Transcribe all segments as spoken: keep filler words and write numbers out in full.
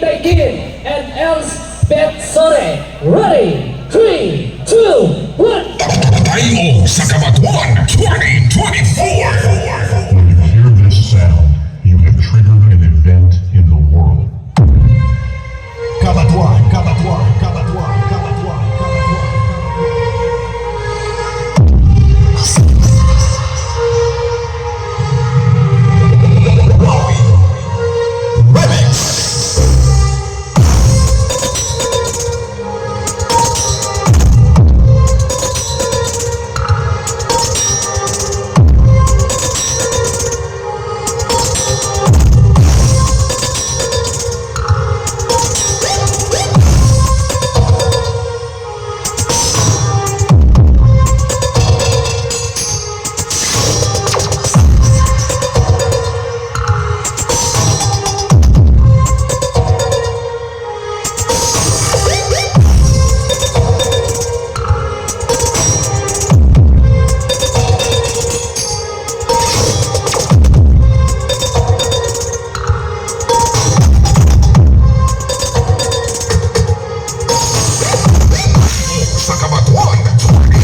Daikin and Els Betsone. Ready? Three, two, one. Tayo sa Kabatuan twenty twenty-four. When you hear this sound, you have triggered an event in the world. Kabatuan, kabatuan, kabatuan, kabatuan, kabatuan. Sa Kabatuan twenty twenty-four.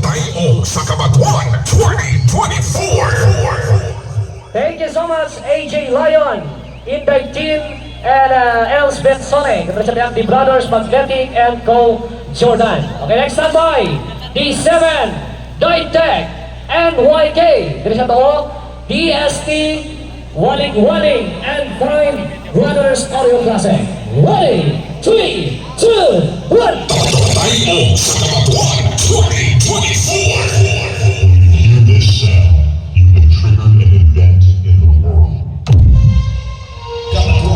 Tayo sa Kabatuan twenty twenty-four. Thank you so much, A J Lion, Inday Team, and uh, Els Betsone. Represent the Brothers Magnetic and Co. Jordan. Okay, next standby, D seven, Ditech, and Y K. Diri sa to, D S T, Waling-Waling, and Prime Brothers Audio Classic. Ready? Three, two, one. Tayo sa Kabatuan twenty twenty-four. When you hear this sound, you have triggered an event in the world. Tayo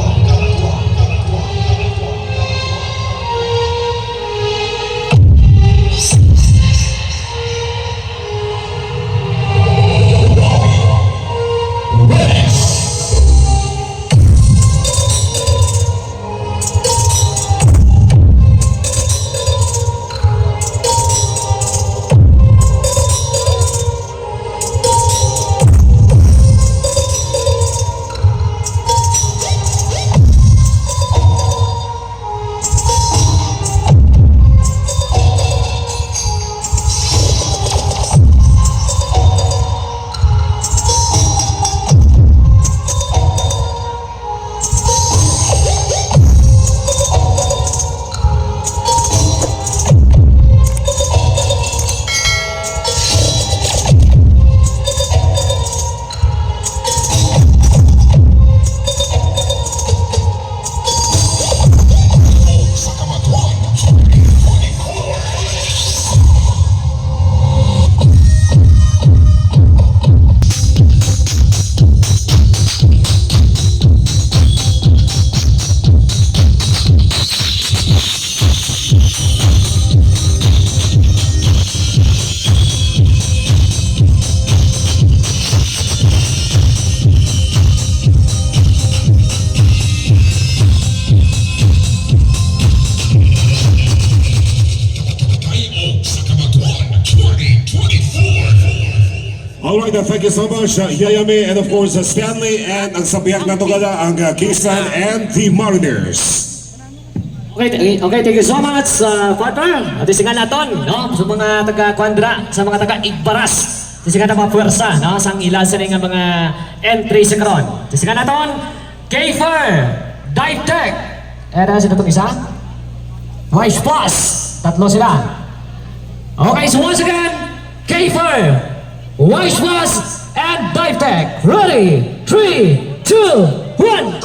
sa Kabatuan twenty twenty-four. Alright, uh, thank you so much, uh, Yayami, and of course, uh, Stanley, and ang sa bihag nato gala, ang, uh, Kingston and the Mariners. Okay, th-, okay, thank you so much, uh, partner. At sisingan naton, no, sa mga taga Kuandra, sa mga taga Igbaras, sisingan na mga puwersa, no, sang ila sini nga mga entry sa karon. Sisingan naton, K four, Dive Tech. Era sila itong isa. Wise Plus. Tatlo sila. Okay, so once again, K four, Wise Plus, and Dive Tech. Ready? Three, two, one.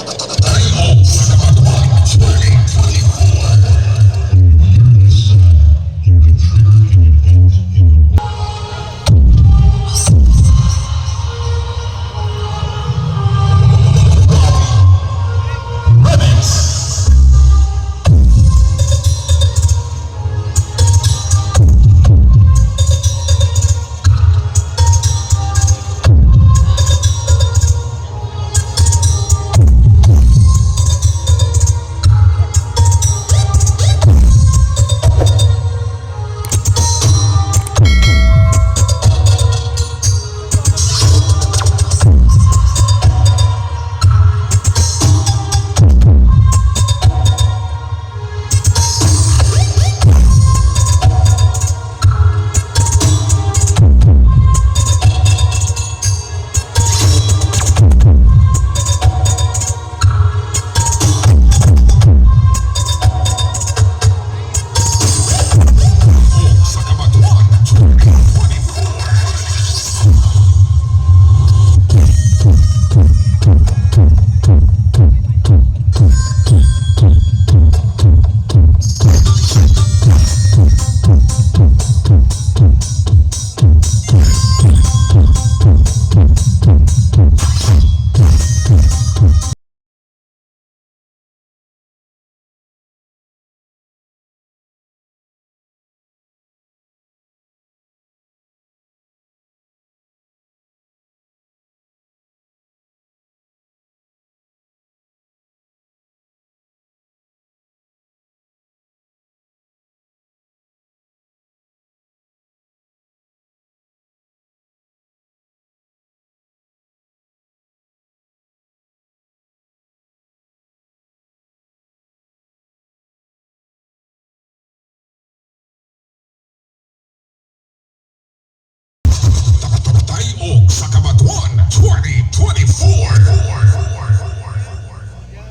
Tayo sa Kabatuan twenty twenty-four.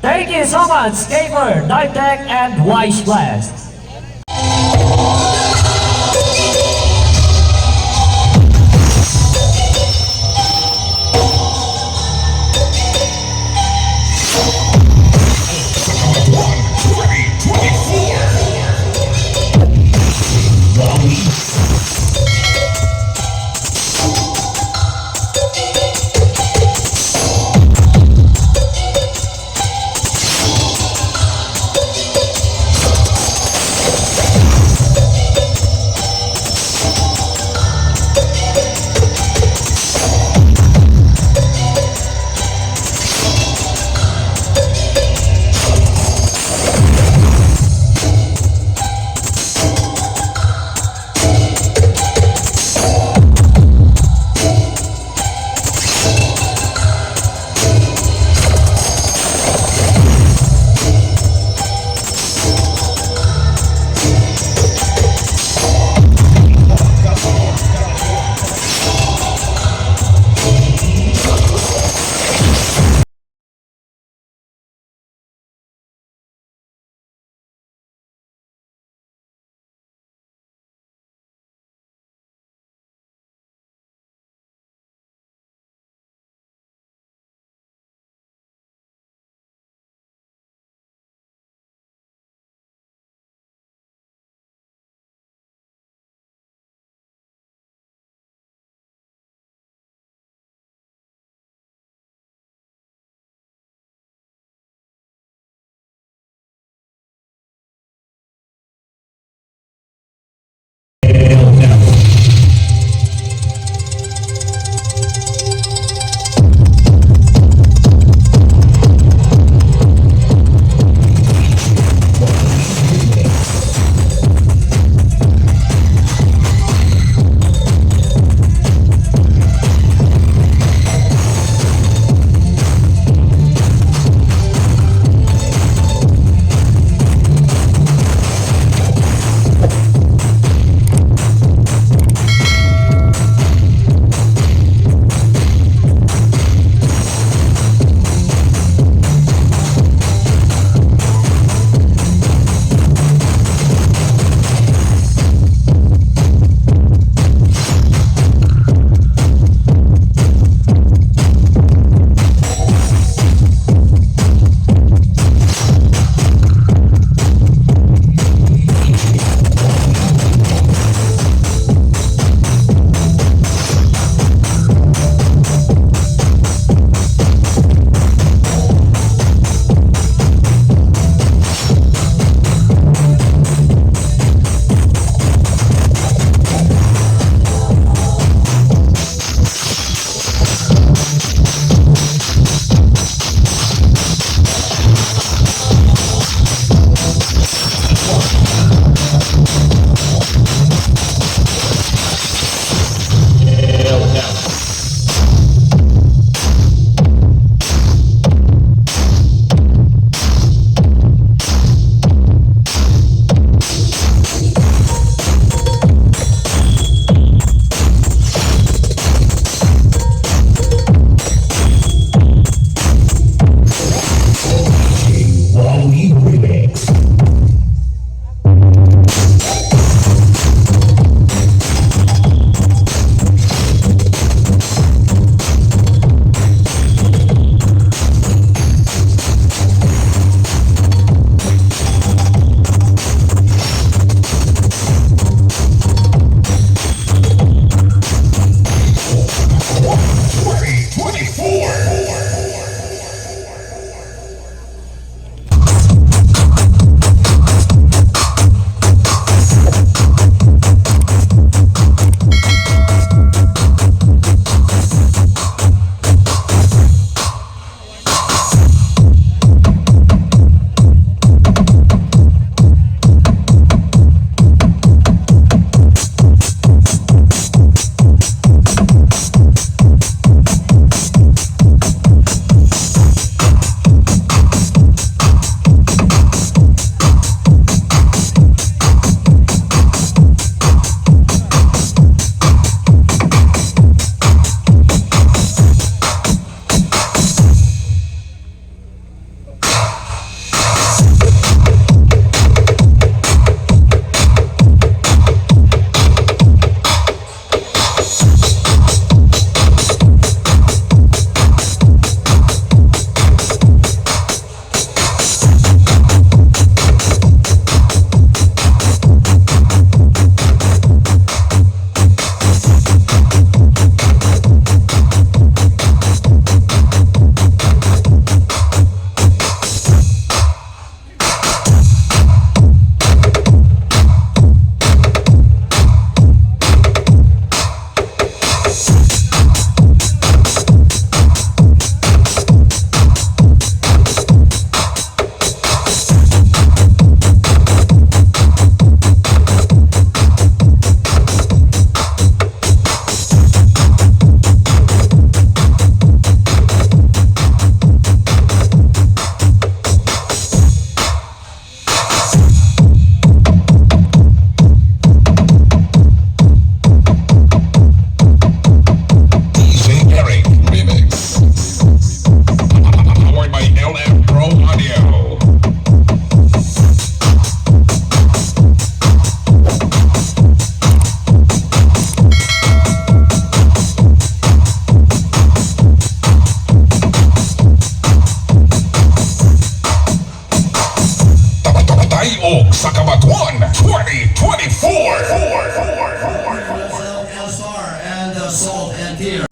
Thank you so much, K four, Dive Tech, and Wise Blast. Sa Cabatuan twenty twenty-four. Myself, L Star, and uh, Salt and Tear.